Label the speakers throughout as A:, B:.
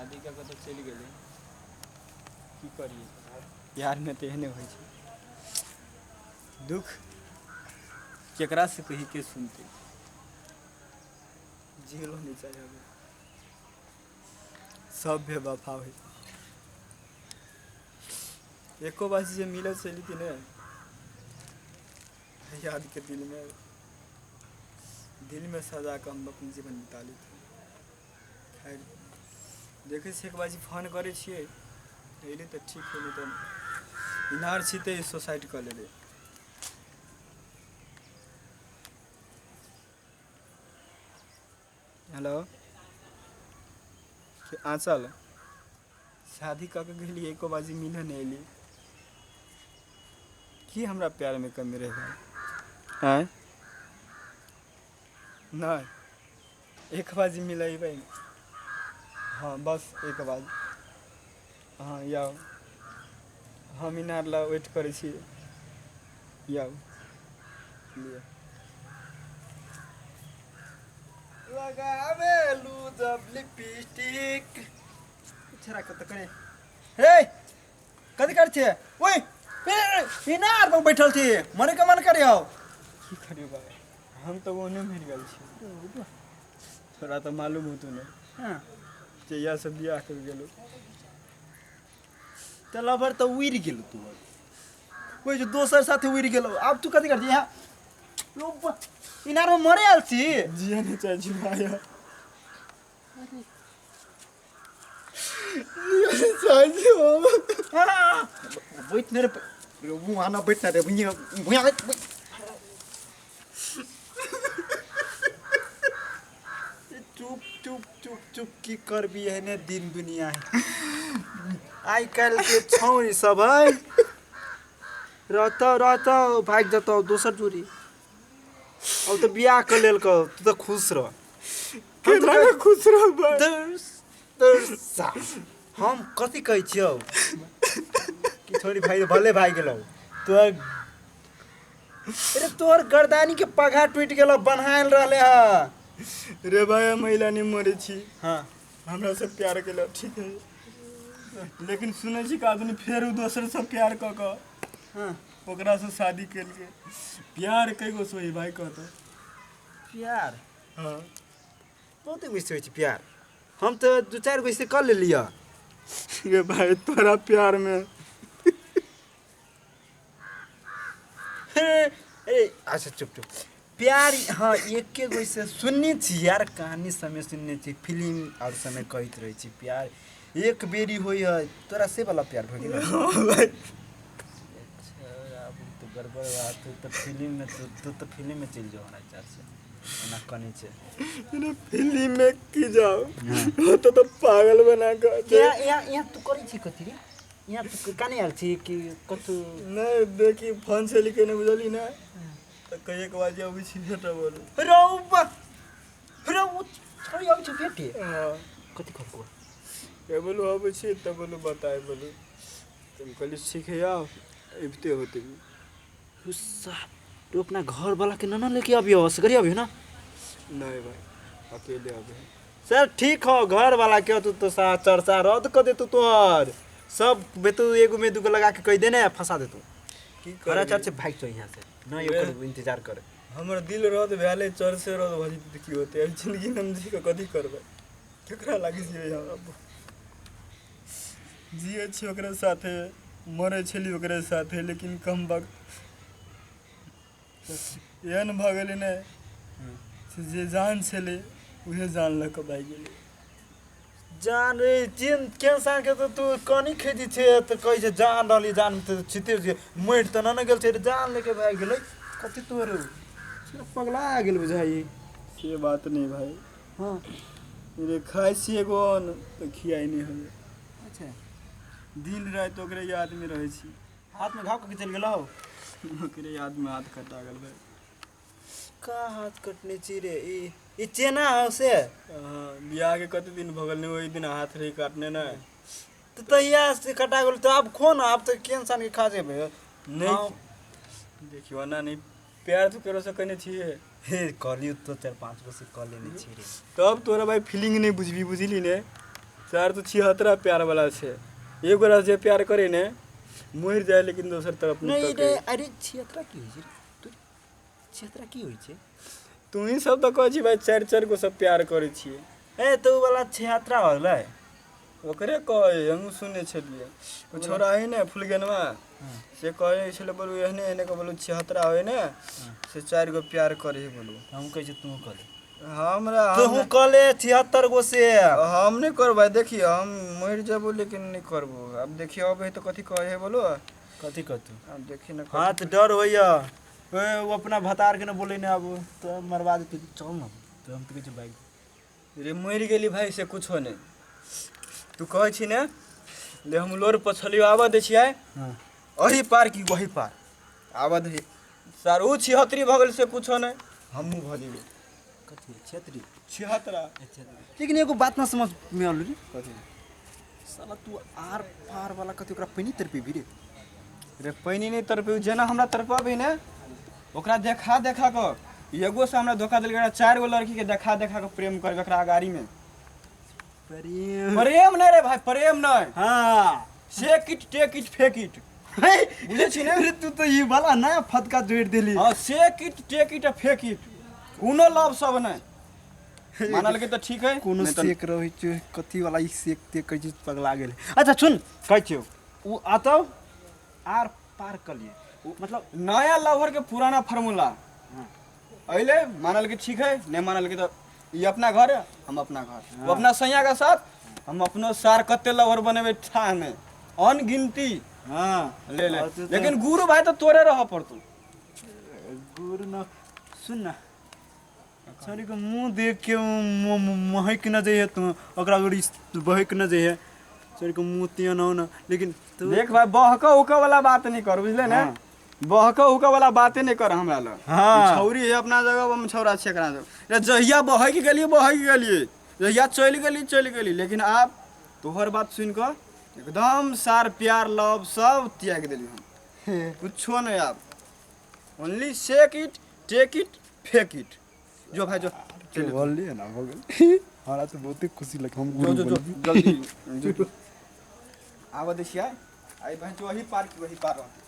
A: शादी कऽ कऽ तऽ चलि गेलै, की करियै? प्यारमे तऽ एहने होइ छै। दुख केकरासँ कही, के सुनतै? जियलो नहि चाही हमे। सब बेवफा होइ। एको बार जे मिलल छली कि नहि यादके दिलमे दिलमे सजा कऽ हम अपन जीवन बिता लेतियै। खैर, देखै छियै, एक बार फोन करै छियै। अयलै तऽ ठीक हइ, नहि तऽ इनार छी तऽ सुसाइड कऽ लेबै। हेलो आँचल, शादी कऽ के गेलियै, एको बाजी मिलऽ नहि एली। की हमरा प्यारमे कमी रहि गेल? आँय, नहि एक बाजी मिलेबै? हँ, बस एक बार। हँ, आउ, हम इनार लए वेट करै छी। आउ, लिअ।
B: लगावेलू जब लिपस्टिक। छोरा कत करे हे, कथी करै छियै? ओए, इनार पर बैठल छी, मरे के मन करे हौ।
A: की करियौ भाइ, हम तऽ ओहने मरि गेल छी। तोरा तऽ मालूम होतौ ने।
B: हाँ।
A: जहियासँ बियाह करि गेलहुँ।
B: तऽ लवर तऽ उड़ि गेल तोहर, ओहि जे दोसर साथे उड़ि गेलौ। आब तू कथी करछी यहाँ? इनारमे मरे आयल छी?
A: जिए नहि चाहै छी भाइ, जिए नहि चाहै छी हम।
B: हाँ, बैठ ने रे, वहाँ ना बैठ ना रे, भुइयाँ भुइयाँ बैठ। चुप चुप चुप चुप, की करबी? एहने दिन दुनिया है। आइ काल्हि के छौरी सब है, रहतौ रहतौ भागि जतौ दोसर जोड़ी। अब तऽ बियाह कऽ लेलकौ, तू तऽ खुश रह।
A: केना ने खुश रहबै?
B: हम कथी कहै छियौ कि छोरी भाइ भले भागि गेलौ तोहर। अरे, तोहर गर्दानी के पघा टूटि गेलौ, बन्हायल रहले ह।
A: रे भाइ, हम महिला नहि मरै छी।
B: हाँ।
A: हमरा से प्यार केलक, ठीक है, लेकिन सुनै छी कि आदमी फेर ओ दोसरसँ प्यार कऽ कऽ ओकरासँ शादी केलकै। प्यार कै गो सोही भाइ, कहतौ?
B: प्यार?
A: हाँ।
B: बहुते वैसे होइ छै प्यार। हम तऽ दू चारि गो से कऽ लेलियै।
A: रे भाइ, तोरा प्यारमे
B: ए, अच्छा, चुप चुप। प्यार, हाँ, एके गो से सुनने छी यार, कहानी समय सुनने छी, फिल्म और समय कहैत रहै छी, प्यार एक बेरी होइ है। तोरा से वाला प्यार भऽ गेल?
A: हाँ भाइ।
B: अच्छा, आब तऽ गड़बड़ बात। तू तऽ फिल्म में, तू तू तऽ फिल्म में चलि जाओ हमरा विचार से। एना कनै छै?
A: फिल्म में की जाओ, तो तऽ पागल बना कऽ
B: यहाँ यहाँ यहाँ तू करै छी कथी रे? यहाँ तू कने आयल छी कि कतौ?
A: नहि, देखी, फोन से लिखे नहि बुझली ने, तऽ कहिए के बाद अबै छी भेटऽ बोलू।
B: रौ बा, रौ, छोड़ी अबै छी भेटे?
A: हाँ।
B: कथी कहलको?
A: ए बोलू, अबै छी तऽ बोलू, बताए बोलू। तऽ हम कहली, ठीक है, आउ, अबिते होते।
B: साहब, तू अपना घर वाला के न लेके अबियो, असगरे अबियो ना?
A: नहीं भाई, अकेले अबे।
B: सर, ठीक हो, घर वाला के तू तो सा चर्चा रद्द कर देतू तोहर सब बेतू। एगो में दूगो लगा के कह देने, फंसा देतू।
A: की
B: खरा
A: करबै?
B: चर्चे भाग चो यहाँ से न, ओकर इंतजार कर।
A: हमर दिल रद्द भेलै, चर से रद्द भऽ जेतै तऽ की होतै? एहि जिन्दगीमे हम जी कऽ कथी करबै? केकरा लागि जियै हम? जियै छी ओकरे साथे, मरै छली ओकरे साथे, लेकिन कम वक्त एहन भऽ गेलै ने से जे जान छलै उहे जान लऽ कऽ भागि गेलै।
B: जान रे चेन केन के तऽ तू कनी खेती छै तऽ कहै छै जान रहली, जान तऽ छिते छै, मरि तऽ न ने गेल छै, जान लेके भागि गेलै। कथी तोर पगला गेल बुझाइ?
A: से बात नहि भाइ। रे, खाइ छी एगो अन्न तऽ खियाइ नहि होइए। दिन राति ओकरे यादमे रहै छी।
B: हाथमे घाव कऽ चलि गेलौ?
A: ओकरे यादमे हाथ कटा गेल भाइ।
B: का हाथ कटने छी रे? ई ई चेना हौ से?
A: हाँ, बियाहके कते दिन भऽ गेल ने, ओहि दिन हाथ रही काटने ने।
B: तऽ तहिया से कटा गेल तऽ आब खो ने, आब तऽ केन सान के खा जेबै।
A: नहि, देखियौ, एना नहि। प्यार तऽ केकरोसँ केने छियै?
B: हे, कहलियौ तो चारि पाँच गो से कऽ लेने छी रे।
A: तब तोरा भाई फीलिंग नहि बुझबी, बुझली ने? चार तो छिहत्तरा प्यार वाला छै। एक गोरा जे प्यार करे ने मरि जाय, लेकिन दोसर तरफ
B: नहि
A: नहि
B: रे।
A: तकै।
B: अरे छिहत्तरा की होइ छै रे? तू छिहत्तरा की होइ छै?
A: तू ही सब तऽ कहै छी भाई, चारि चारि गो सब प्यार करै छियै।
B: ए तऽ उ वाला छिहत्तरा हो गेलै।
A: ओकरे कहै हमहूँ सुनने छलियै, ओ छौड़ा हइ ने फुलगेनवा, से कहै छलै, बोलू एहने एहने के बोलू छिहत्तरा होइ ने, से चारि गो प्यार करै हइ बोलू।
B: हम कहै छी तू कह ले।
A: हमरा
B: तोहू कह ले 76 गो से।
A: हम नहि करबै, देखियौ हम मरि जेबो लेकिन नहि करबो। आब देखियौ अबै हइ तऽ कथी कहै हइ बोलू।
B: कथी कहतू?
A: आब देखी ने।
B: हाँ तऽ डर होइया, ए, ओ अपना भतार के ने बोले ने, आब तो मरवा देतै। चल ना तो हम तऽ कहै छी बाइक
A: रे मरि गेली भाई से कुछो नहि। तू कहै छी ने ले हम लोर पछलियो आबऽ दै छियै।
B: हाँ।
A: अही पार की वही पार आबऽ दही सर, ओ छिहत्तरी भऽ गेल से कुछो नहि, हमहूँ भऽ जेबै।
B: कथी छेत्री?
A: छिहत्तरा।
B: लेकिन एगो बात ना समझ में आलो रे।
A: कथी?
B: साला तू आर पार वाला कथी ओकरा पानि तरपेबी रे?
A: रे पानि नहि तरपेबी, जेना हमरा तरपबही ने ओकरा देखा देखा कऽ, एगो से हमरा धोखा देलकै, चारि गो लड़की के देखा देखा कऽ प्रेम करबै एकरा अगाड़ी में।
B: प्रेम?
A: प्रेम नहि रे भाई, प्रेम नहि।
B: हाँ।
A: सेक it, take it, fake it, बुझै छी ने?
B: अरे तू तो ई वाला नया फदका जोड़ि देली।
A: हाँ, सेक it, take it आ फेक it, कोनो लव सब नहि मानलकै तऽ ठीक है।
B: कोनो
A: नहि तऽ-
B: सेक रहै छै कथी वाला ई सेक तेक कहै छै, पगला गेल। अच्छा सुन, कहै छियौ ओ आतौ आर पार कऽ लिए मतलब।
A: नया लवर के पुराना फार्मूला अइले, मानल के ठीक है, नहीं मानल के तो ई अपना घर है, हम अपना घर, वो अपना सैया के साथ, हम अपनो सार कते लवर बनेबै ठाह में अनगिनती।
B: हाँ।
A: ले ले।
B: और तो-
A: लेकिन गुरु भाई तो तोरे रह पड़तौ।
B: गुरु न, सुन न, छौड़ीके मुँह देख के महकि न जइहे तू, ओकरा ओरी बहकि न जइहे, छौड़ीके मुँह तियन हो न, लेकिन तू
A: देख भाई, बहक उक वाला बात नहीं कर, बुझले ने?
B: हाँ।
A: बहक उक वाला बाते नहीं कर हमरा लग।
B: हाँ।
A: छौरी है अपना जगह, हम छौरा छियै एकरा जगह। रे जहिया बहक गेलियै बहक गेलियै, जहिया चलि गेली चलि गेली, लेकिन आब तोहर बात सुनि कऽ एकदम सार प्यार लव सब त्याग देली हम, कुछो नहीं आब, only shake it, take it, fake it. जो भाई जो, चलि।
B: बोललिए ना, हो गेल। हमरा तऽ बहुते खुशी लग हम
A: जो जो जो, जल्दी जो। आबऽ दै छियै आइ बहन, जो वही पार की वही पार रहतै।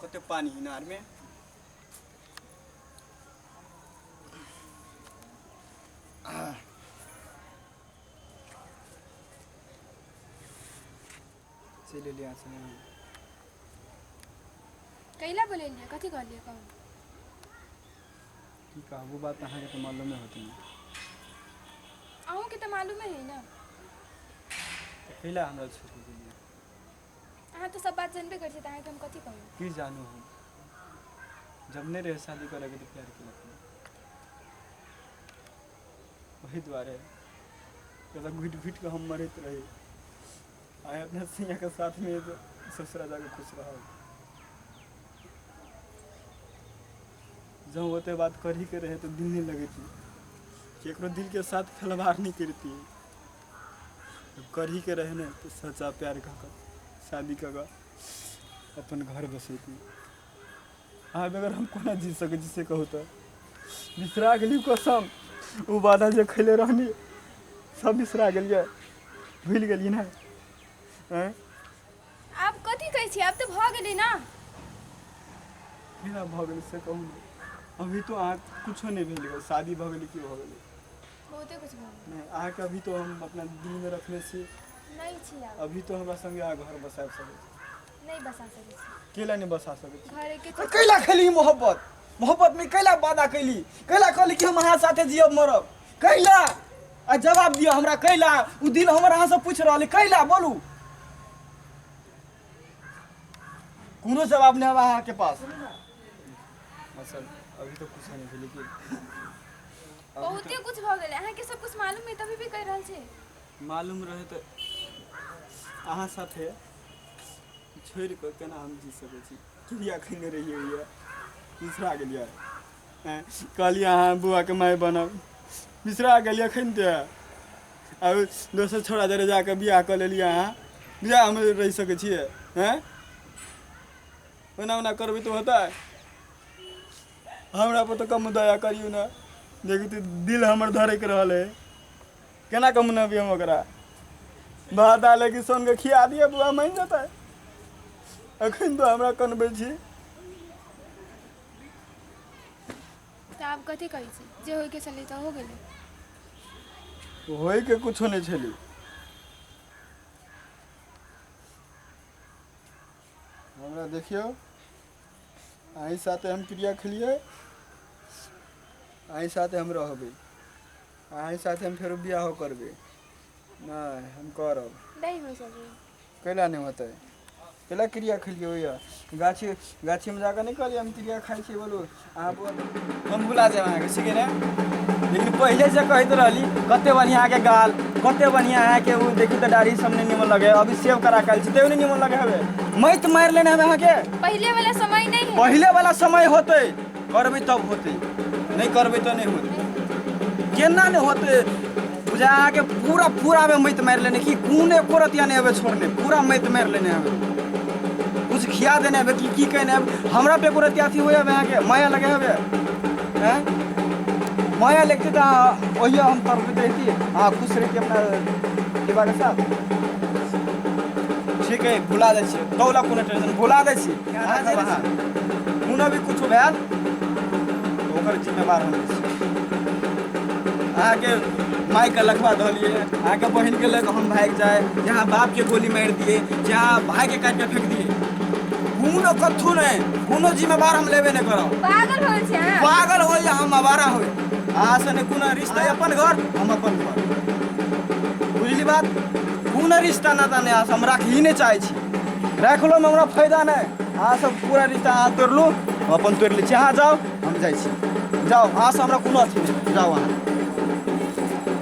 A: कते पानी इनार में। चलि एलियै अहाँ संगे।
C: कैला बोलेलियै? कथी कहलियै, कहू।
A: की कहबो, बात अहाँके तऽ मालूमे होतै ने।
C: अहूँके तऽ मालूमे है ने।
A: तऽ कैला हमरा छोड़ि गेलियै?
C: अहाँ तऽ सब बात जानबे करै छी, तऽ अहाँके हम कथी कहू?
A: की जानू हम? जब नहि रहै शादी करैके तऽ प्यार केलक, ओहि दुआरे कहलक घुटि घुटि कऽ हम मरैत रही। आइ अपना सैयाके साथमे ससुरा जाके खुश रहब। जँ ओते बात करहीके रहै तऽ दिल नहि लगैती, केकरो दिलके साथ खिलवाड़ नहि करती। करहीके रहै ने तऽ सच्चा प्यार कऽ कऽ शादी कऽ कऽ अपन घर बसैती। अहाँ बगैर हम कोना जी सकै छी से कहू तऽ? बिसरा गेली कसम, ओ वादा जे खैले रहनी सब बिसरा गेलियै, भूलि गेलियै ने? आँय?
C: आब कथी कहै छी, आब तऽ भऽ गेलै ने।
A: केना भऽ गेलै से कहू ने? अभी तो अहाँ कुछो नहि भेल, शादी भऽ गेलै, की भऽ गेलै?
C: बहुते कुछ भऽ गेलै।
A: नहि, अहाँके अभी तो हम अपना दिलमे रखने छी।
C: नहि छी आब।
A: अभी तो हमरा संगे अहाँ घर बसाबि सकै छी।
C: नहि बसा सकै छी।
A: केला नहि बसा सकै छी?
C: घर एके।
A: तऽ कैला खेली मोहब्बत? मोहब्बतमे कैला वादा कैली? कैला कहली कि हम अहाँ साथे जियब मरब? कैला आ जवाब दिअ हमरा, कैला? ओ दिल हमर अहाँसँ पूछि रहल अइ, कैला बोलू? कोनो जवाब नहि आब अहाँके पास। असल अभी तो कुछ नहीं भेलै कि
C: बहुते कुछ भऽ गेलै, अहाँके सब कुछ मालूम है तभी भी कहि रहल छी।
A: मालूम रहे तऽ अहाँ साथे छोड़ि कऽ केना हम जी सकै छी? क्रिया खयने रहियै ये, बिसरा गेलियै? आँय, कहलियै अहाँ बौआके माय बनब, बिसरा गेलियै एखन तऽ? आ दोसर छौड़ा जरे जाकऽ बियाह कऽ लेलियै अहाँ, बियाह हम रहि सकै छियै? आँय, ओना ओना करबै तऽ होतै? हमरा पर तऽ कम दया करियौ ने, देखू तऽ दिल हमर धड़कि रहल है। केना कऽ मनबियै हम ओकरा? भात दालि कि सोनके खिया दिअ, बौआ मानि जेतै। एखन तऽ हमरा कनबै छी।
C: तऽ आब कथी कहै छी? जे होइके छलै तऽ हो गेलै।
A: होइके कुछो नहि छलै। हमरा देखियौ, अहीं साथे हम क्रिया खेलियै, अहीं साथे हम रहबै, अहीं साथे हम फेरो बियाहो करबै। नहि हम करब।
C: नहि हो सकै।
A: कैला नहि होतै? कैला क्रिया खेलियै होइए? गाछी गाछीमे जाकऽ नहि कहलियै हम क्रिया खाइ छियै? बोलू अहाँ। हम भुला जायब अहाँके, ठीक है ने? लेकिन पहिले से कहैत रहली, कते बढ़िआँ अहाँके गाल, कते बढ़िआँ अहाँके ओ। देखी तऽ दाढ़ी सब नहि निमन लगे। अभी सेव करा के आयल छी, तैयो नहि निमन लगे हवे। मैत मारि लेने हवे अहाँके।
C: पहिले वाला समय नहीं है।
A: पहिले वाला समय होतै, करबै तब होतै, नहि करबै तऽ नहि होतै। केना नहि होतै? बुझा अहाँके पूरा पूरा में मैत मारि लेने की कोन एको रतिया नहि हवे छोड़ने। पूरा मैत मारि लेने हवे। कुछ खिया देने हवे कि की कहने हवे? हमरा पे एको रतिया अथी होइ हवे अहाँके? माया लगे हवे? हैं, माया लगते तऽ अहाँ ओहिया हम तड़पैत रहिती, अहाँ खुश रहिती अपना डिब्बाके साथ। ठीक है, भुला दै छियै। तौला कोनो टेंशन, भुला दै छी अहाँ। अहाँ कोनो भी कुछो भेल तऽ ओकर जिम्मेवार हम छी। अहाँके मायके लखवा दलियै, अहाँके बहिनके लऽ कऽ हम भागि जाए, जहाँ बापके गोली मारि दिए, जहाँ भाइके काटि कऽ फेंक दिए, कोनो कथू नहि, कोनो जिम्मेवार हम लेबे नहि करब।
C: पागल हो गेल छी अहाँ।
A: पागल हो या हम आवारा हो, अहाँ से नहि कोनो रिश्ता। अपन घर, हम अपन घर, बुझली बात? कोनो रिश्ता नाता नहि अहाँ से हम राखि ही नहि चाहै छी। राखलोमे हमरा फायदा नहि। अहाँ सब पूरा रिश्ता अहाँ तोड़लू, हम अपन तोड़ि लै छी। अहाँ जाउ, हम जाइ छी। जाउ, अहाँसँ हमरा कोनो अथी नहि। जाउ अहाँ।